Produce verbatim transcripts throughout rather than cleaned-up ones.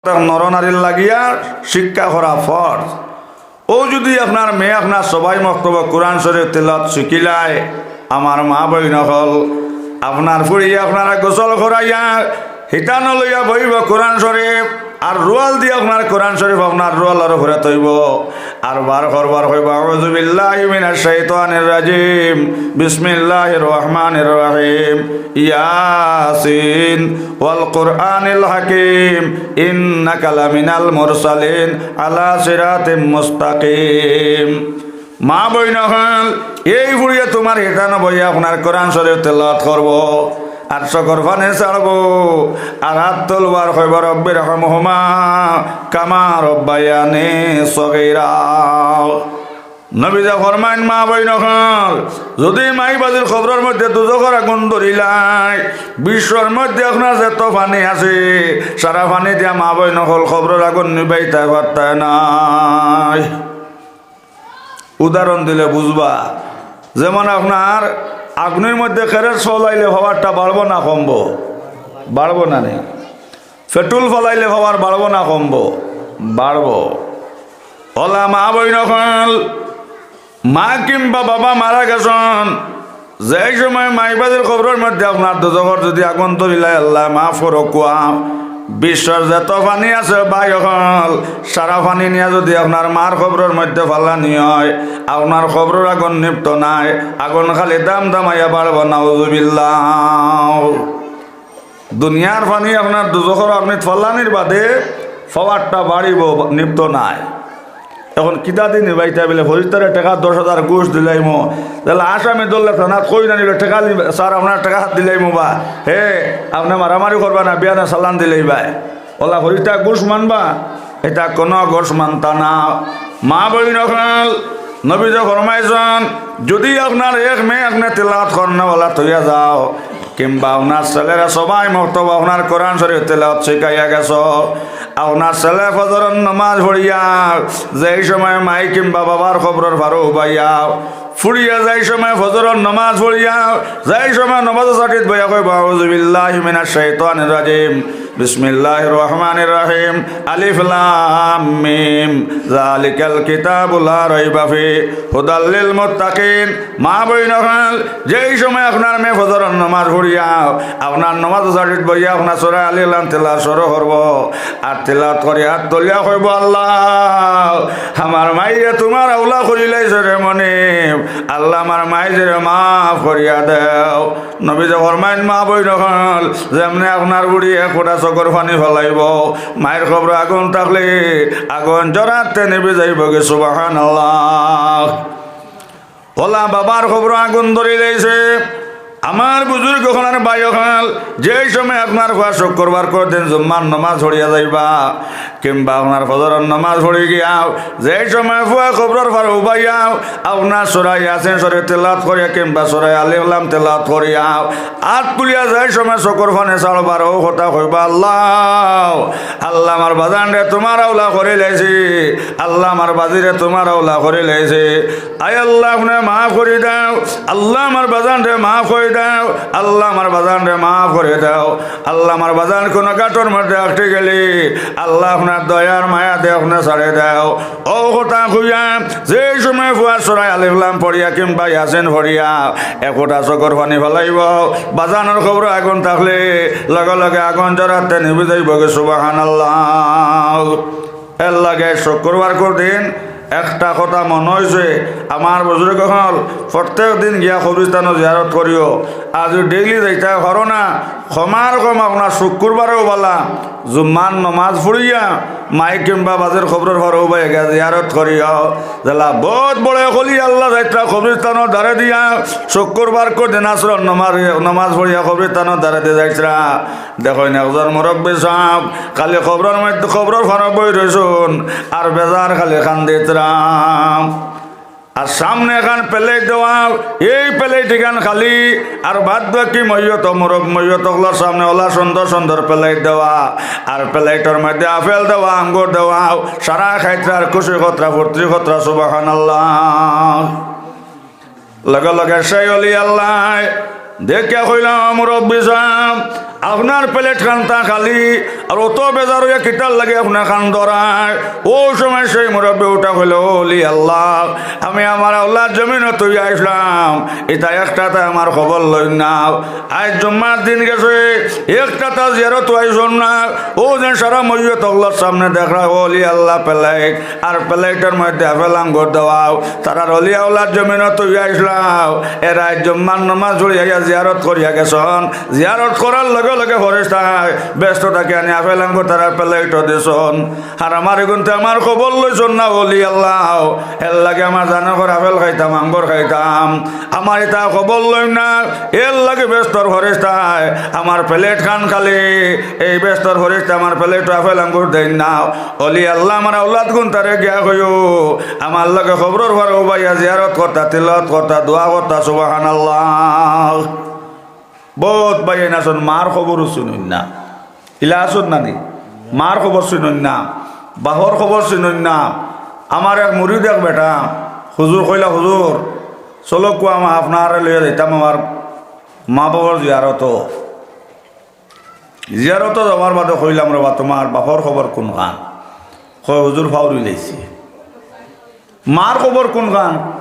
নরনারীর লাগিয়া শিক্ষা করা ফরজ। ও যদি আপনার মেয়ে আপনার সবাই মক্তব কোরআন শরীফ তেলাওয়াত শিখিলায়, আমার মা বইন অকল, আপনার ফুড়িয়ে আপনারা গোসল করাইয়া হিতানো লইয়া বইব কোরআন শরীফ, আর রুয়াল দিয়া আপনার কোরআন শরীফ আপনার রুয়ালর উপরে থইব। আর বার করবার কইব, "আউযু বিল্লাহি মিনাশ শাইতানির রাজিম। বিসমিল্লাহির রহমানির রহিম। ইয়াসিন ওয়াল কুরআনিল হাকিম। ইন্নাকা লামিনাল মুরসালিন আলা সিরাতিম মুস্তাকিম।" মা বইন অকল, এই ফুড়িয়ে তোমার হিতানো বইয়া আপনার কোরআন শরীফ তেলাওয়াত করব, আর চকুর পানি ছাড়ব, আর আত তুলব আর কইব, "রব্বির হামহুমা কামা রব্বায়ানি সগীরা।" নবীজি ফরমাইন, মা বইন অকল, যদি মাই বাজির কবরর মধ্যে দুজখর আগুন ধরিলায়, বিশ্বর মধ্যে আপনার যত পানি আছে, সারা পানি দিয়া মা বইন অকল কবরর আগুন নিবাইতায় পারতায় নায়। উদাহরণ দিলে বুঝবা, যেমন আপনার আগুনের মধ্যে কেরোসিন ফালাইলে পাওয়ারটা বাড়বো না কমবো? বাড়বো না নি? পেট্রোল ফালাইলে পাওয়ার বাড়বো না কমবো? বাড়বো। অলা মা বইন অকল, মা কিংবা বাবা মারা গেছইন, যেই সময় মাই বাজির কবরর মধ্যে আপনার দুজখর যদি আগুন ধরিলায়, আল্লায় মাফ করউক্কা, বিশ্বর যত পানি আছে ভাই অকল, সারা পানি নিয়া যদি আপনার মার কবরর মধ্যে ফালানি অয়, আপনার কবরর আগুন নিবতো নায়, আগুন খালি দাম দামাইয়া বাড়বো। নাউজুবিল্লাহ। দুনিয়ার পানি আপনার দুজখর আগুনিত ফালানির বাদে পাওয়ারটা বাড়িবো, নিবতো নায়। এখন কিতা দি নিবাইতা? বলে, "ফরিস্তারে টেকা দশ হাজার ঘুষ দিলাইমু।" তাইলে আসামি ধরলে থানাত কই না নিবে, "টেকা দিবে, স্যার, আপনার টেকা হাত দিলাইমু বা।" হে, আপনে মারামারি করবা না, বিয়ানে চালান দিলাইবায়। অলা ফরিস্তা ঘুষ মানবা? ইতা কোনো ঘুষ মানতা না। মা বইন অকল, নবীজি ফরমাইছইন, যদি আপনার এক মেয়ে আপনে তেলাওয়াত করনেওয়ালা থইয়া যাও, কিংবা আপনার ছেলেরে সবাই মক্তব আপনার কোরআন শরীফ তেলাওয়াত শিখাইয়া গেছো, আপনার ছেলে ফজরর নমাজ পড়িয়া যেই সময় মাই কিংবা বাবার কবরর পারো উবাইয়া, ফুড়িয়ে যেই সময় ফজরর নমাজ পড়িয়া, যেই সময় নমাজ ছাটিত বইয়া কইব, "আউযু বিল্লাহি মিনাশ শাইতানির রাজিম। বিসমিল্লাহির রহমানির রহিম। আলিফ লাম মিম। যালিকাল কিতাবু লা রাইবা ফি। হুদাল লিল মুত্তাকিন।" মা বইন অকল, যেই সময় আপনার মেয়ে ফজরর নমাজ পড়িয়া, আপনার নমাজ ছাটিত বইয়া আপনার সূরা আলিফ লাম তিলাওয়াত শুরু করব, আর তিলাওয়াত করি আত তুলিয়া কইব, "আল্লাহ, আমার মাইরে তোমার আওলা করিলাইছে রে মনিব, আল্লাহ, আমার মাইরে মাফ করিয়া দেও।" নবীজি ফরমাইন, মা বইন অকল, যেমনে আপনার ফুড়ি এক ফুটা চকুর পানি ফালাইব, মাইর কবরো আগুন থাকলে আগুন জরাতে নিবি যাইবগি। সুবহানাল্লাহ। অলা বাবার কবরো আগুন ধরিলাইছে। আমার বুজুর্গ অকল আর ভাই অকল, যেই সময় আপনার ফুয়া শুক্রবার কর দিন জুম্মার নমাজ পড়িয়া যাইবা, কিংবা আপনার ফজরর নমাজ পড়ি গিয়াও, যেই সময় ফুয়া কবরর পারো উবাইয়াও, আপনার সূরা ইয়াসিন শরীফ তেলাওয়াত করিয়া কিংবা সূরা আলিফ লাম তেলাওয়াত করিয়াও, আত তুলিয়া যেই সময় চকুর পানি ছাড়বার, অউ কথা কইবা, "আল্লাহ, আল্লাহ, আমার বাজানরে তোমার আওলা করিলাইছি, আল্লাহ, আমার বাজিরে তোমার আওলা করিলাইছি।" আয় আল্লাহ, আপনে মাফ করি দেও। আল্লাহ, আমার বাজানরে মাফ করি দেও। আল্লাহ, আমার বাজানরে মাফ করি দেও। আল্লাহ, আমার বাজান কোনো ঘাটর মধ্যে আটকি গেলে, আল্লাহ, আপনার দয়ার মায়া দে, আপনে ছাড়ি দেও। অউ কথা কইয়া, যেই সময় ফুয়া সূরা আলিফ লাম পড়িয়া কিংবা ইয়াসিন পড়িয়া এক ফুটা চকুর পানি ফালাইব, বাজানর কবরো আগুন থাকলে লগে লগে আগুন জরাতে নিবি যাইবগি। সুবহানাল্লাহ। এর লাগি শুক্রবার কর দিন একটা কথা মনো অইছে, আমার বুজুর্গ অকল, প্রত্যেক দিন গিয়া কবরস্থানো জিয়ারত করিও। আর যদি ডেইলি যাইতায় পারো না, কমর কম আপনার শুক্রবারেও বালা, জুম্মার নমাজ পড়িয়া মাই কিংবা বাজির কবরর পারো উবাইয়া গিয়া জিয়ারত করিও। যেলা বউত বড় অলি আল্লাহ যাইতরা কবরস্থানর ধারে দিয়া, শুক্রবার কর দিন আসরর নমাজ, নমাজ পড়িয়া কবরস্থানর ধারে দিয়া যাইতরা। দেখইন, একজন মুরব্বি সাব খালি কবরর মধ্যে, কবরর পারো বই রইছইন, আর বেজার খালি কান্দিতরা। আর সামনে এখান প্লেট দেওয়া, এই প্লেট এখান খালি, আর বাদ বাকি মইয়ত, মুরব-, মইয়ত অকলর সামনে অলা সুন্দর সুন্দর প্লেট দেওয়া, আর প্লেটর মধ্যে আপেল দেওয়া, আঙ্গুর দেওয়া, সারা খাইতরা আর খুশি করতরা, ফুর্তি করতরা। সুবহানাল্লাহ। লগে লগে সেই অলি আল্লাহ দেখিয়া কইলা, "মুরব্বি সাব, আপনার প্লেট খানতা খালি, আর অত বেজার অইয়া কিতার লাগি আপনে খান ধরায়। অউ সময় সেই মুরব্বি উঠা কইলো, "অলি আল্লাহ, আমি আমার আওলাদ জমিনো থইয়া আইছলাম, ইতা একটাতে আমার খবর লইন না। আইজ জুম্মার দিন গেছে, একটাতা জিয়ারত আইছইন না।" অউ যে সারা মইয়ত অকলর সামনে দেখরা, অলি আল্লাহ প্লেট, আর প্লেটর মধ্যে আপেল আঙ্গুর দেওয়াও। তারার অলি আওলাদ জমিনো থইয়া আইছলাম, এরা আইজ জুম্মার নমাজ পড়িয়া জিয়ারত করিয়া গেছইন। জিয়ারত করার লগে লগে ফেরেশতায় বেহেস্ত থাকি আনি আপেল আঙ্গুর তারার প্লেটো দিছইন। আর আমার ইগুনতে আমার খবর লইছইন না অলি আল্লাহ। এরলাগি আমার জানে করে আপেল খাইতাম, আঙ্গুর খাইতাম। আমার ইতা খবর লইন না, এরলাগি বেহেস্তর ফেরেশতায় আমার প্লেট খান খালি। এই বেহেস্তর ফেরেশতায় আমার প্লেটো আপেল আঙ্গুর দেইন না। অলি আল্লাহ, আমার আওলাদ গুনতারে গিয়া কইও, আমার লগে কবরর পারো বইয়া জিয়ারত করতা, তিলাওয়াত করতা, দোয়া করতা। সুবহানাল্লাহ। বউত ভাইয়াইন আছইন, মার খবরও চিনইন না। ইলা আছইন না নি? মার খবর চিনইন না, বাপর খবর চিনইন না। আমার এক মুরিদ এক বেটা, হুজুর কইলা, "হুজুর, চলো কুয়া, আমা-, আপনারে লইয়া যাইতাম আমার মা বাপর জিয়ারতো।" জিয়ারতো যাওয়ার বাদে কইলাম, "রেবা, তুমার বাপর খবর কুনখান?" কয়, "হুজুর, ফাউরি লাইছে।" "মার খবর কুনখান?"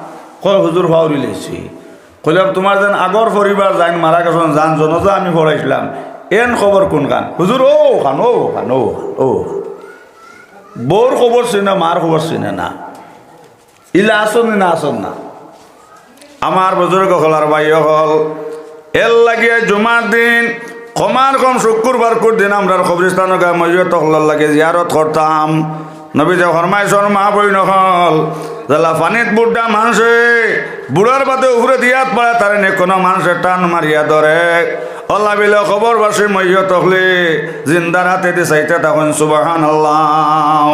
কয়, "হুজুর, ফাউরি লাইছে।" কইলাম, "তুমার যেন আগর পরিবার যেইন মারা গেছইন, যান জনাজা আমি পড়াইছলাম, এন খবর কুনখান?" "হুজুর, অউ খান, অউ খান, অউ খান, অউ খান।" বউর খবর চিনে, মার খবর চিনে না। ইলা আছইন নি না আছইন না? আমার বুজুর্গ অকল আর ভাই অকল, এরলাগি জুমার দিন, কমর কম শুক্কুর বারকুর দিন আমরার কবরস্থানো গিয়া মইয়ত অকলর লাগি জিয়ারত করতাম। নবীজিয়ে ফরমাইছইন, মা বইন অকল, যেলা পানিত বুড্ডা মানষে বুড়ার বাদে উপরেদি আত বাড়ায়, তারে নি কুনু মানষে টান মারিয়া ধরে, অলা বিলে কবরবাসী মইয়ত অকলে জিন্দার আতেদি চাইতা থাকইন। সুবহানাল্লাহ।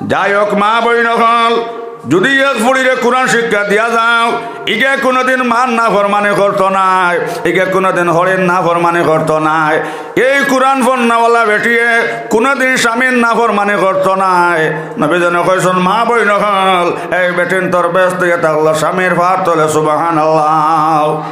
যাই হউক, মা বইন অকল, যুদি এক ফুড়িরে কুরআন শিক্ষা দিয়া যাও, ইগে কুনুদিন মার নাফরমানি করতো নায়, ইগে কুনুদিন হড়ির নাফরমানি করতো নায়। এই কুরআন পড়নেওয়ালা বেটিয়ে কুনুদিন স্বামীর নাফরমানি করতো নায়। নবীজিয়ে কইছইন, মা বইন অকল, এই বেটিন্তর বেহেস্ত অইয়া থাকলো স্বামীর পার তলে। সুবহানাল্লাহ।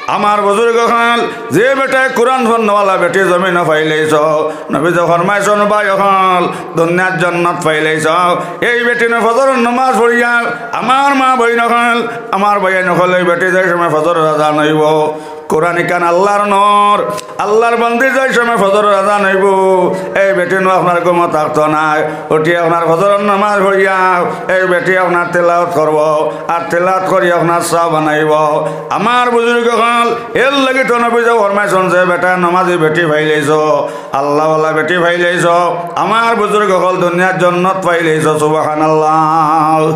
আমার বুজুর্গ অকল, যে বেটায় কুরআন পড়নেওয়ালা বেটি জমিনো পাইলাইছো, নবীজিয়ে ফরমাইছইন, ভাই অকল, দুনিয়ার জন্নত পাইলাইছো। এই বেটিনে ফজরর নমাজ পড়িয়া, আমার মা বইন অকল, আমার ভাইয়াইন অকল, এই বেটি যে সময় ফজরর আজান অইবো, কুরআন ইখান আল্লার নূর, আল্লার বান্দি যে সময় ফজরর আজান অইবো, এই বেটিনু আপনার ঘুমো থাকতো নায়, উঠিয়া আপনার ফজরর নমাজ পড়িয়া এই বেটি আপনার তিলাওয়াত করবো, আর তিলাওয়াত করিয়া আপনার চা বানাইবো। আমার বুজুর্গ অকল, এরলাগি তো নবীজিয়ে ফরমাইছইন যে বেটায় নমাজি বেটি পাইলাইছো, আল্লাওয়ালা বেটি পাইলাইছো, আমার বুজুর্গ অকল, দুনিয়ার জন্নত পাইলাইছো। সুবহানাল্লাহ।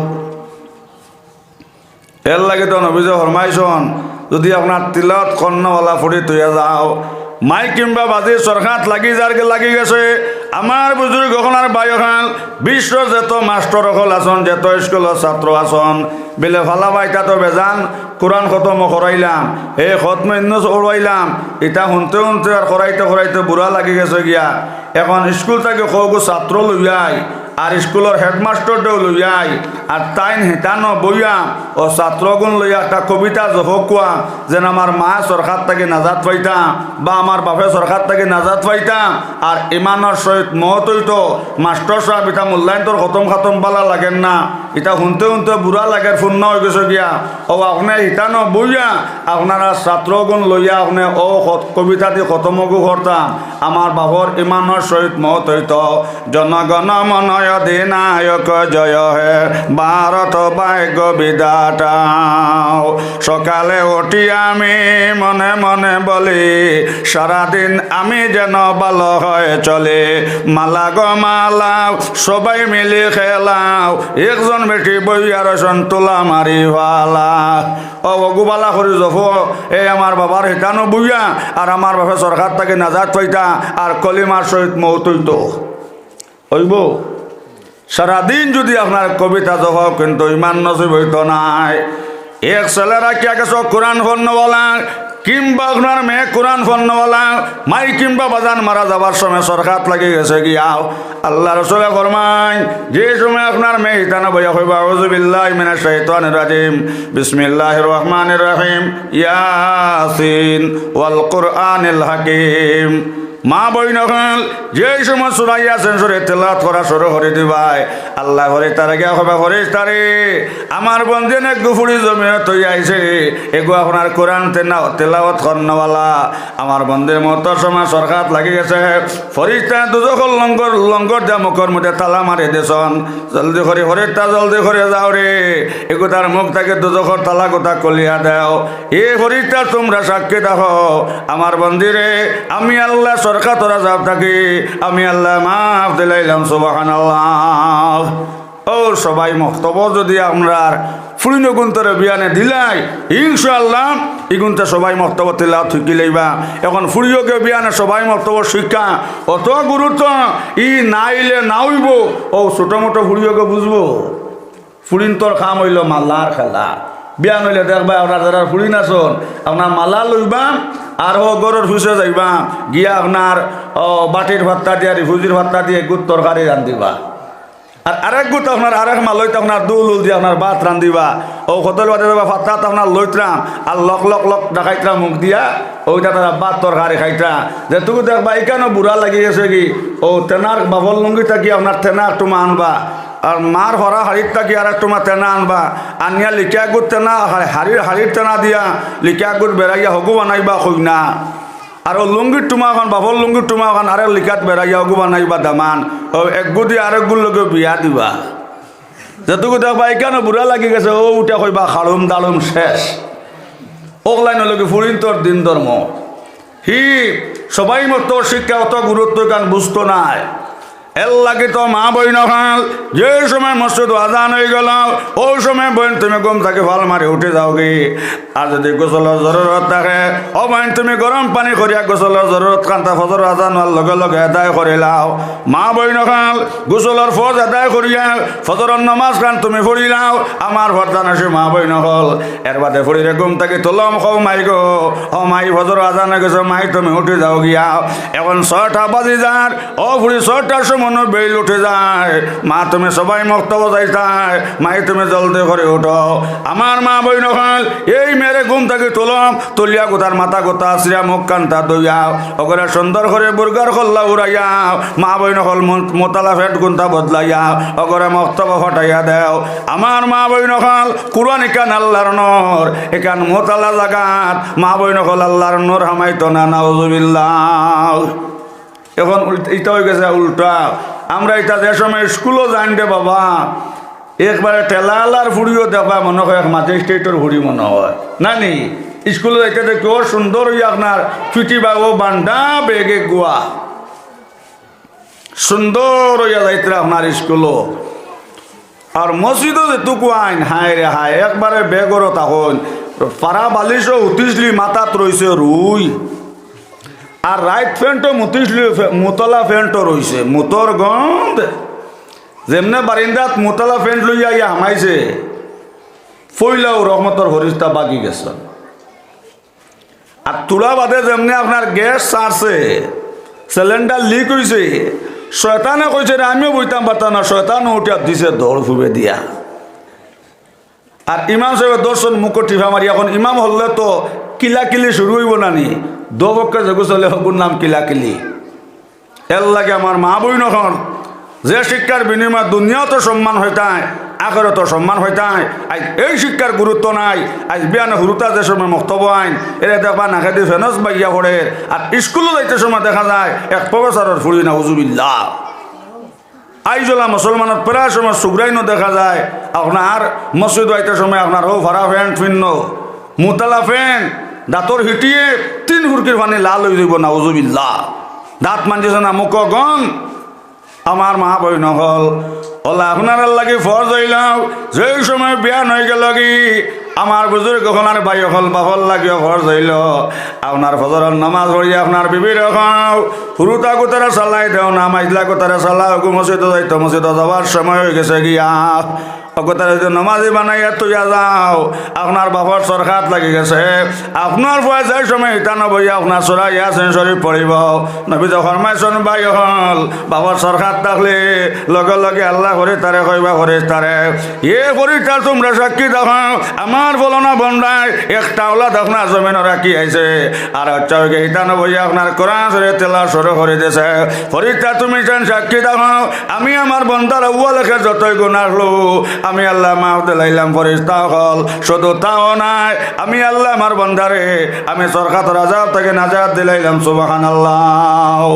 এরলাগি তো নবীজিয়ে ফরমাইছইন, যুদি আপনার তিলাওয়াত করনেওয়ালা ফুড়ি থইয়া যাও, মাই কিংবা বাজি সরকাত লাগি যার গে লাগি গেছে, আমার বুজুর্গ অকল আর ভাই অকল, বিশ্বর যেতো মাস্টর অকল আছইন, যেতো ইস্কুলর ছাত্র আছইন, বিলে ফালা বাইতা তো বেজান, কুরআন খতম করাইলাম, হে খতমে ইউনুস পড়াইলাম, ইতা হুনতে হুনতে আর করাইতে করাইতে বুড়া লাগি গেছে গিয়া। এখন ইস্কুল থাকি কওগু ছাত্র লইয়াই, আর ইস্কুলর হেডমাস্টররেও লইয়াই, আর তাইন হিতানো বইয়া অউ ছাত্রগুন লইয়া একটা কবিতা জফকুয়া, যেন আমার মায় সরকাত থাকি নাজাত পাইতা, বা আমার বাপে সরকাত থাকি নাজাত পাইতা, আর ইমানর সহিত মউত অইতো। মাস্টর সাব, ইতা মুল্লাইন্তর খতম খাতম বালা লাগের না, ইতা হুনতে হুনতে বুড়া লাগের, ফুন্না অইগেছে গিয়া। অউ আপনে হিতানো বইয়া আপনারা ছাত্রগুন লইয়া আপনে অউ খত-, কবিতাদি খতমগু করতা। আমার বাপর ইমানর সহিত মউত অইতো। জনগণ মন অধিনায়ক জয় হে ভারত ভাগ্য বিধাতা। সকালে উঠি আমি মনে মনে বলি, সারাদিন আমি যেন ভালো হয়ে চলি। মালা গো মালা, সবাই মিলি খেলাও, একজন বেটি বইয়া রইছইন তুলা মারি ফালা। অউ অগু বালা করি জফো, এই আমার বাবার হিতানো বইয়া, আর আমার বাপে সরকাত থাকি নাজাত পাইতা, আর কলিমার সহিত মউত অইতো। অইবো? সারাদিন যুদি আপনার কবিতা জফাও, কিন্তু ইমান নসিব অইতো নায়। এক ছেলে রাখিয়া গেছো কুরআন পড়নেওয়ালা, কিংবা আপনার মেয়ে কোরআন পড়নেওয়ালা, মাই কিংবা বাজান মারা যাবার সময় সরকাত লাগি গেছে গিয়া। আল্লার রসুলে ফরমাইন, যে সময় আপনার মেয়ে ইতানো বইয়া কইবা, "আউযু বিল্লাহি মিনাশ শাইতানির রাজিম, বিসমিল্লাহির রহমানির রহিম, ইয়াসিন ওয়াল কুরআনিল হাকিম।" মা বইন অকল, যেই সময় সূরা ইয়াসিন শরীফ তেলাওয়াত করা শুরু করি দিবায়, আল্লায় ফেরেশতারে গিয়া কইবা, "ফেরেশতারে, আমার বন্দিয়ে এগু ফুড়ি জমিনো থইয়া আইছে, এগু আপনার কোরআন তেনা-, তেলাওয়াত করনেওয়ালা। আমার বন্দির মউতর সময় সরকাত লাগি গেছে।" ফেরেশতায় দুজখর লঙ্গর, লঙ্গর দিয়া মুখর মধ্যে তালা মারি দিছইন। "জলদি করি ফেরেশতা, জলদি করি যাও রে, এগুতার মুখ থাকি দুজখর তালাগুতা খুলিয়া দেও।" এ ফেরেশতা, তুমরা সাক্ষী থাকো, আমার বন্দিরে আমি আল্লায় সরকাতর আযাব থাকি আমি আল্লায় মাফ দিলাইলাম। সুবহানাল্লাহ। ও সবাই মক্তবো যদি আমরার ফুড়িন অগুন্তরে বিয়ানে দিলাই, ইনশাআল্লাহ, ইগুন্তে সবাই মক্তবো তিলাওয়াত শিখি লইবা। এখন ফুড়ি অগে বিয়ানে সবাই মক্তবো শিক্ষা অত গুরুত্ব, ই নাইলে না অইবো, ও ছোট মোটো ফুড়ি অগে বুঝবো। ফুড়িন্তর কাম অইলো মালার খেলা। বিয়ান অইলে দেখবায়, আপনার যারা ফুড়িন আছইন, আপনার মালা লইবা, আর হউ ঘরর পিছে যাইবা, গিয়া আপনার, ও, বাটির পাত্তা দিয়া, রিফুজির পাত্তা দিয়া এগুত তরকারি রান্ধিবা। আর আরেকগুত আপনার আরেক মালইত আপনার দুল উল দিয়া আপনার ভাত রান্ধিবা। ও কতল বাদে দেখবা পাত্তাত আপনার লইতরা, আর লক লক লক ডাকাইতরা মুখ দিয়া, ওইটা তারা ভাত তরকারি খাইতরা। যেটুকু দেখবা, ইখানো বুড়া লাগি গেছে গি, ও তেনার বাফর লুঙ্গি থাকি আপনার তেনা একটু মা আনবা। আর মার হরা হাড়ির থাকি আর একটু মা তেনা আনবা। আনিয়া লিকা এগুত তেনা, হা-, হাড়ির, হাড়ির তেনা দিয়া লিকা এগুত বেড়াইয়া হগু বানাইবা কইনা। আর ও লুঙ্গির টুমা অখান, বাফর লুঙ্গির টুমা অখান, আরেক লিকাত বেড়াইয়া হগু বানাইবা দামান। ও এগু দি আরেকগুর লগে বিয়া দিবা। যেটুকু দেখবা, ইখানো বুড়া লাগি গেছে, ও উঠে কইবা, "খাড়ুম দাড়ুম শেষ।" অকলাইন অইলো গি ফুড়িন্তর দিন ধর্ম। হি সবাই মক্তবর শিক্ষা অত গুরুত্ব ইখান বুঝতো নায়। এর লাগি তো মা বইন অকল, যে সময় মসজিদো আজান অই গেল, ও সময় বইন তুমি ঘুম থাকি ফাল মারি উঠি যাও গি। আর যদি গোসলর জরুরত থাকে, ও বইন তুমি গরম পানি করিয়া গোসলর জরুরত খানতা ফজরর আজান অওয়ার লগে লগে আদায় করিলাও। মা বইন অকল, গোসলর ফরজ আদায় করিয়া ফজরর নমাজ খান তুমি পড়িলাও। আমার পর্দানশীন মা বইন অকল, এর বাদে ফুড়িরে ঘুম থাকি তুলম, কও মাই গো, ও মাই, ফজরর আজান অই গেছে, মাই তুমি উঠি যাও গিয়া। এখন ছয়টা বাজি যার, ও ফুড়ি, ছয়টার সময় বেইল উঠি যায়। মা, তুমি সবাই মক্তবো যাইতায়, মাই, তুমি জলদি করি উঠো। আমার মা বইন অকল, এই মেয়েরে ঘুম থাকি তুলম, তুলিয়া গুতার মাথা গুতা আছড়িয়া মুখ কানতা ধইয়া, অগরে সুন্দর করি বুরকার কল্লা উড়াইয়া, মা বইন অকল মু-, মুতালা ফেন্ট গুনতা বদলাইয়া, অগরে মক্তবো ফাটাইয়া দেও। আমার মা বইন অকল, কুরআন ইখান আল্লার নূর, ইখান মুতালা জাগাত, মা বইন অকল, আল্লার নূর হামাইতো না, নাউজুবিল্লাহ। এখন উল্ট-, ইটা অই গেছে উল্টা। আমরা ইটা যে সময় স্কুলো যাইন রে বাবা, একবারে ঠেলাআলার ফুড়িও দেখবা মনে অয় এক ম্যাজিস্ট্রেটর ফুড়ি মনে অয়। না নি? স্কুলো যাইতে দেখি ও সুন্দর অইয়া আপনার ফিটি বা ও বান্ডা বেগে গুয়া। সুন্দর অইয়া যাইতরা আপনার স্কুলো। আর মসজিদো যেটুকু আইন, হায় রে হায়, একবারে বেগরো থাকইন। ফাড়া বালিশো উঠিছলি মাথাত রইছে রুই। আর রাইত ফেন্টো মুতিছলি ফে-, মুতলা ফেন্টো রইছে, মুতর গন্ধ। যেমনে বারিন্দাত মুতলা ফেন্ট লইয়া আইয়া হামাইছে, পইলাউ রহমতর ফিরিস্তা বাগি গেছইন। আর তুলা বাদে যেমনে আপনার গ্যাস ছাড়ছে, সিলিন্ডার লিক অইছে, শয়তানে কইছে রে, আমিও বইতাম পারতাম না, শয়তানও উঠিয়া দিছে দৌড় ফুবে দিয়া। আর ইমাম সাবে ধরছইন মুখো টিফা মারি, এখন ইমাম হকলে তো কিলাকিলি শুরু অইবো না নি? দুপক্ষে যেগু চলে হগুর নাম কিলাকিলি। এর লাগি আমার মা বইন অকল, যে শিক্ষার বিনিময়ে দুনিয়াত সম্মান অইতায়, আখেরাতো সম্মান অইতায়, আইজ এই শিক্ষার গুরুত্ব নাই। আইজ বিয়ানে হুরুতা যে সময় মক্তবো আইন, এরে দেখবা নাকেদি ফেনস বাইয়া পড়ের, আর স্কুলো যাইতে সময় দেখা যায় এক প্রফেসরর ফুড়ি, নাউজুবিল্লাহ। আইজলা মুসলমানর প্রায় সময় সুগ্রাইনও দেখা যায়, আপনার মসজিদো আইতে সময় আপনার হউ ফাড়া ফেন্ট ফিন্নো, মুতলা ফেন্ট, দাঁতর হিটিয়ে তিন ফুরকির পানি লাল অই যাইবো, নাউজুবিল্লাহ। দাঁত মাঞ্জিছে না, মুখো গন্ধ। আমার মা বইন অকল, অলা আপনারার লাগি ফরজ অইলাউ, যেই সময় বিয়ান অই গেল গি, আমার বুজুর্গ অকল আর ভাই অকল, বাপর লাগিও ফরজ অইলো, আপনার ফজরর নামাজ পড়িয়া আপনার বিবিরে কও, হুরুতা গুতারে চালাই দেও না, মাইজলা গুতারে চালাও, অগু মসজিদো যাইতো, মসজিদো যাওয়ার সময় অইগেছে গিয়া। অগুতারে যদি নামাজি বানাইয়া থইয়া যাও, আপনার বাপর সরকাত লাগি গেছে। আপনার পুয়ায় যে সময় হিতানো বইয়া আপনার সূরা ইয়াসিন শরীফ পড়িবো। নবীয়ে ফরমাইছইন, ভাই অকল, বাপর সরকাত থাকলে লগে লগে আল্লায় ফিরিস্তারে কইবা, ফিরিস্তারে, এ ফিরিস্তা, তুমরা সাক্ষী থাকো, আমার ফলনা বন্দায় একটা আওলাদ আপনার জমিনো রাখি আইছে, আর আচ্ছা অইগি হিতানো বইয়া আপনার কোরআন শরীফ তেলাওয়াত শুরু করি দিছে। ফিরিস্তা, তুমি যেন সাক্ষী থাকো, আমি আমার বন্দার অউয়াল লেখে যতই গুনা আছলো, আমি আল্লায় মাফ দিলাইলাম। ফিরিস্তা অকল, শুধু তাও নায়, আমি আল্লায় আমার বন্দারে, আমি সরকাতর আযাব থাকি নাজাত দিলাইলাম। সুবহানাল্লাহ।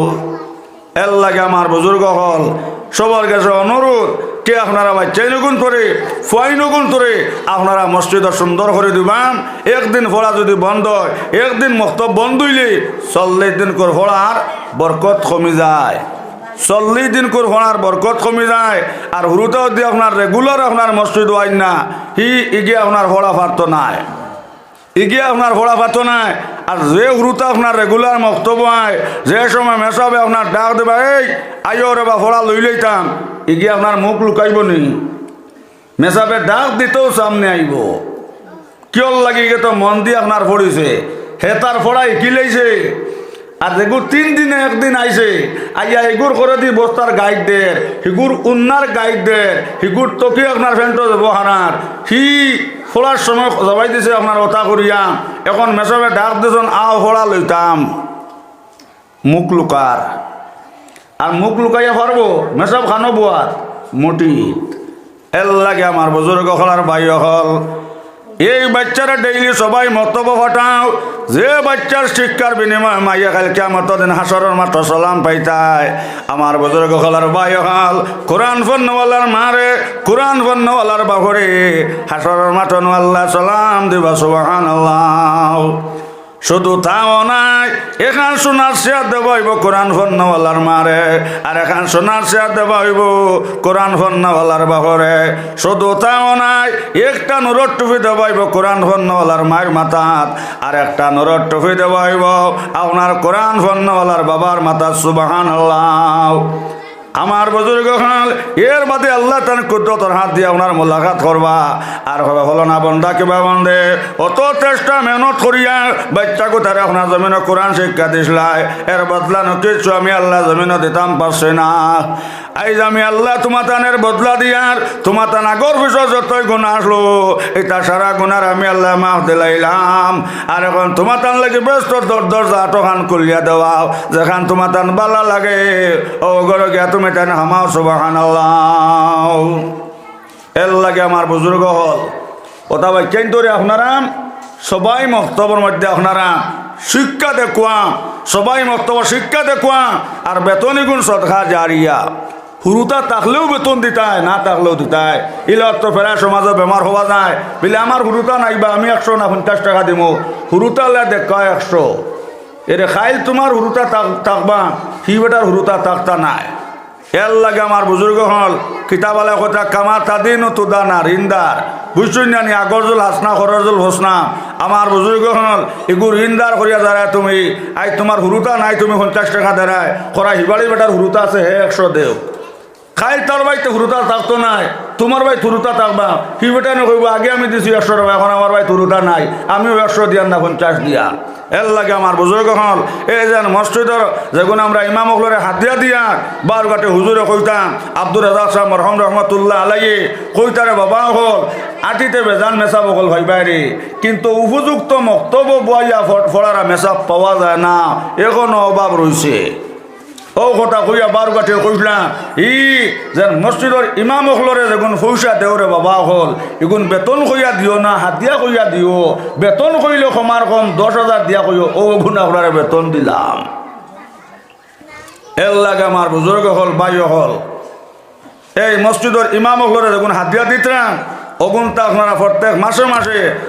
এরলাগি আমার বুজুর্গ অকল, সবর গেছে অনুরোধ, কে আপনারা বাইচ্চাইন অগুন ধরি, ফুয়াইন অগুন ধরি, আপনারা মসজিদো সুন্দর করি দিবা। একদিন পড়া যদি বন্ধ অয়, একদিন মক্তব বন্ধ অইলে চল্লিশ দিন করি পড়ার বরকত কমি যায়। চল্লিশ দিন করি পড়ার বরকত কমি যায়। আর হুরুতা যদি আপনার regular আপনার মসজিদো আইন না, হি ইগিয়ে আপনার পড়া পারতো নায়। ইগিয়ে আপনার পড়া পারতো নায়। আর যে হুরুতা আপনার regular মক্তবো আয়, যে সময় মেসাবে আপনার ডাক দিবা, "এই, আইও রে বা, পড়া লইলাইতাম", ইগিয়ে আপনার মুখ লুকাইবো নি? মেসাবে ডাক দিতেউ সামনে আইবো। কিওর লাগি? ইগিয়ে তো মন দি আপনার পড়িছে, হে তার পড়া হিকিলাইছে। আর যেগু তিন দিনে একদিন আইছে, আইয়া ইগুর করেদি বস্তার গাইড দের, হিগুর উন্নার গাইড দের, হিগুর তকি আপনার ফেন্টো দেবো হারার, হি পড়ার সময় জবাই দিছে আপনার অতা করিয়া। এখন মেসাবে ডাক দিছইন, "আও পড়া লইতাম।" মুখ লুকার। আর মুখ লুকাইয়া পারবো? মেসাব খানো বুয়ার মুটি। এরলাগি আমার বুজুর্গ অকল আর ভাই অকল, এই বাইচ্চারে daily সবাই মক্তবো পাঠাও। যে বাইচ্চার শিক্ষার বিনিময়ে মাইয়ে কাইল কিয়ামতর দিন হাশরর মাঠো সালাম পাইতায়। আমার বুজুর্গ অকল আর ভাই অকল, কোরআন পড়নেওয়ালার মারে, কোরআন পড়নেওয়ালার বাপরে হাশরর মাঠো নু আল্লায় সালাম দিবা। সুবহানাল্লাহ। শুধু তাও নায়, একখান সোনার চেয়ার দেওয়া অইবো কোরআন পড়নেওয়ালার মারে, আর একখান সোনার চেয়ার দেওয়া অইবো কোরআন পড়নেওয়ালার বাপরে। শুধু তাও নায়, একটা নূরর টুপি দেওয়া অইবো কোরআন পড়নেওয়ালার মার মাথাত, আর একটা নূরর টুপি দেওয়া অইবো আপনার কোরআন পড়নেওয়ালার বাবার মাথাত। সুবহানাল্লাহ। আমার বুজুর্গ অকল, এর বাদে আল্লায় তান কুদরতর হাত দিয়া আপনার মোলাকাত করবা। আর কইবা, "ফলনা বন্দা কিবা বন্দে, অত চেষ্টা মেহনত করিয়া বাইচ্চা গুতারে আপনার জমিনো কোরআন শিক্ষা দিছলায়, এর বদলা নু কিচ্ছু আমি আল্লায় জমিনো দিতাম পারছি না। আইজ আমি আল্লায় তুমাতানর বদলা দিয়ার, তুমাতান আগর পিছর যতই গুনা আছলো, ইতা সারা গুনার আমি আল্লায় মাফ দিলাইলাম। আর এখন তুমাতান লাগি বেহেস্তর দর-, দরজা আটোখান খুলিয়া দেওয়াও, যেখান তুমাতান বালা লাগে।" অউ ঘরো গিয়া তুমিতাইন হামাও, সুবহানাল্লাহ। এরলাগি আমার বুজুর্গ অকল, অতা বাইচ্চাইন ধরি আপনারা সবাই মক্তবর মধ্যে আপনারা শিক্ষা দেওয়া, সবাই মক্তবো শিক্ষা দেওয়া, আর বেতন ইগুন সদকা জারিয়া। হুরুতা থাকলেও বেতন দিতায়, না থাকলেও দিতায়। ইলা তো প্রায় সমাজো বেমার হওয়া যায়, বলে, "আমার হুরুতা নাই বা, আমি একশো না পঞ্চাশ টেকা দিমু।" হুরুতা আল্লায় দেখায় একশো। এরে কাইল তুমার হুরুতা থাক-, থাকবা, হি বেটার হুরুতা থাকতা নায়। এরলাগি আমার বুজুর্গ অকল, কিতাব আলায় কইতা, "কামা তাদিনু তুদানা", ঋণদার। বুঝছইন না নি? আগর জল হাসনা, খরর জল হোসনা। আমার বুজুর্গ অকল, ইগু ঋণদার করিয়া যারায় তুমি, আইজ তুমার হুরুতা নাই, তুমি পঞ্চাশ টেকা দেরায়, করা হিবাড়ি বেটার হুরুতা আছে, হে একশো দেও। কাইল তার বাড়িত হুরুতা থাকতো নায়, তুমার বাড়িত হুরুতা থাকবা। হি বেটায় নু কইবো, "আগে আমি দিছি একশো টেকা, এখন আমার বাড়িত হুরুতা নাই, আমিও একশো দিয়ার না, পঞ্চাশ দিয়া।" এরলাগি আমার বুজুর্গ অকল, এই যেন মসজিদর যেগুন আমরা ইমাম অকলরে হাদিয়া দিয়ার, বারঘাটে হুজুরে কইতা, আব্দুর রাজ্জাক সাব মরহুম রহমতুল্লাহ আলাইহি কইতা, "রে বাবা অকল, আটিতে বেজান মেসাব অকল পাইবায় রে, কিন্তু উপযুক্ত মক্তবো বওয়াইয়া ফ-, ফড়ারা মেসাব পাওয়া যায় না, এখনো অভাব রইছে।" অউ কথা কইয়া বারঘাটে কইছলা, ই যেন মসজিদর ইমাম অকলরে যেগুন পয়সা দেও রে বাবা অকল, ইগুন বেতন কইয়া দিও না, হাদিয়া কইয়া দিও। বেতন কইলে কমার কম দশ হাজার দিয়া কইও, অউ অগুন আপনারে বেতন দিলাম। এরলাগি আমার বুজুর্গ অকল, ভাই অকল, এই মসজিদর ইমাম অকলরে যেগুন হাদিয়া দিতরা, অগুনতা আপনারা প্রত্যেক মাসে মাসে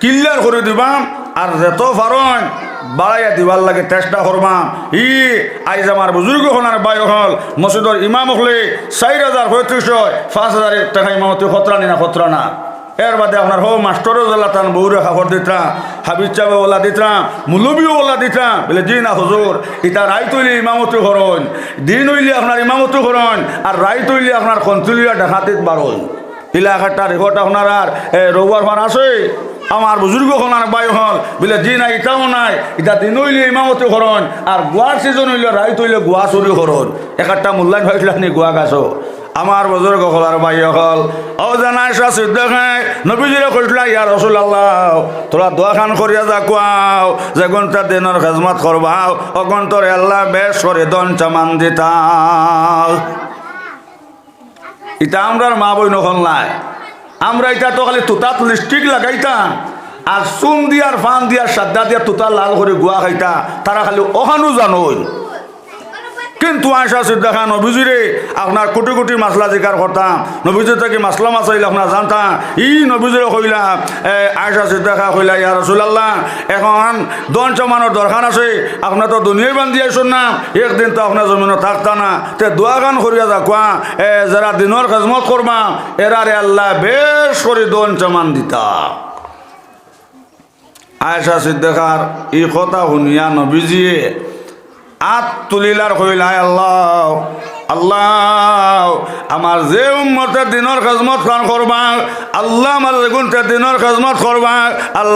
clear করি দিবা, আর যত পারইন বাড়াইয়া দিবার লাগি চেষ্টা করবা। ই আইজ আমার বুজুর্গ অকল আর ভাই অকল, মসজিদর ইমাম অকলে চাইর হাজার পঁয়ত্রিশশো, পাঁচ হাজার টেকা ইমামতি খতরা নি না খতরা না? এর বাদে আপনার হউ মাস্টরও জ্বালাতন, বউরে কাপড় দিতরা, হাফিজ সাহেবও ওলা দিতরা, মুলবিও ওলা দিতরা। বলে, "জি না হুজুর, ইতা রাইত অইলে ইমামতি করইন, দিন অইলে আপনার ইমামতি করইন, আর রাইত অইলে আপনার কন্তুলিয়া ডাকাতিত বারইন।" ইলা একটা রিপোর্ট আপনার আর, এ, রউয়ার ফার আছে। আমার বুজুর্গ অকল আর ভাই অকল, বলে, "জি না, ইতাও নাই, ইতা দিন অইলে ইমামতি করইন, আর গুয়ার সিজন অইলে রাইত অইলে গুয়া চুরি করইন।" এক একটা মূল্যায়ন পাইছলাম নি গুয়া গাছো। আমার বুজুর্গ অকল আর ভাই অকল, ও জান আয়েশা সিদ্দিকায় নবীজিরে কইছলা, "ইয়া রাসূলুল্লাহ, থুড়া দোয়াখান করিয়া যাউক্কা, যেগুনতে দিনর খেজমত করবায়, অগুনতরে আল্লায় বেশ করি ধন সামান দিতা।" ইতা আমরার মা-বইন অকল নায়। আমরা ইতা তো খালি তুতাত লিপস্টিক লাগাইতাম, আর চুন দিয়া, আর পান দিয়া, সাদা দিয়া তুতা লাল করি গুয়া খাইতা, তারা খালি অখানউ জানইন। কিন্তু আয়েশা সিদ্দিকা নবীজিরে আপনার কুটি কুটি মাসলা জিকার করতা, নবীজি থাকি মাসলা মাসাইল আপনার জানতা। ই নবীজিরে কইলা, এ, আয়েশা সিদ্দিকা কইলা, "ইয়া রাসূলুল্লাহ, অখন ধন সামানর দরকার আছে, আপনে তো দুনিয়াই বান্দিয়া আইছইন না, একদিন তো আপনে জমিনো থাকতা না, তে দোয়াখান করিয়া যাউক্কা, এ, যেরা দিনর খেজমত করবা, এরারে আল্লায় বেশ করি ধন সামান দিতা।" আয়েশা সিদ্দিকার ই কথা হুনিয়া নবীজিয়ে আত তুলিলা আর কইলা, "আয় আল্লাহ, আল্লাহ, আমার যে উম্মতে দিনর খেজমত খান করবা, আল্লাহ, আমার যেগুনতে দিনর খেজমত করবা, আল্লাহ,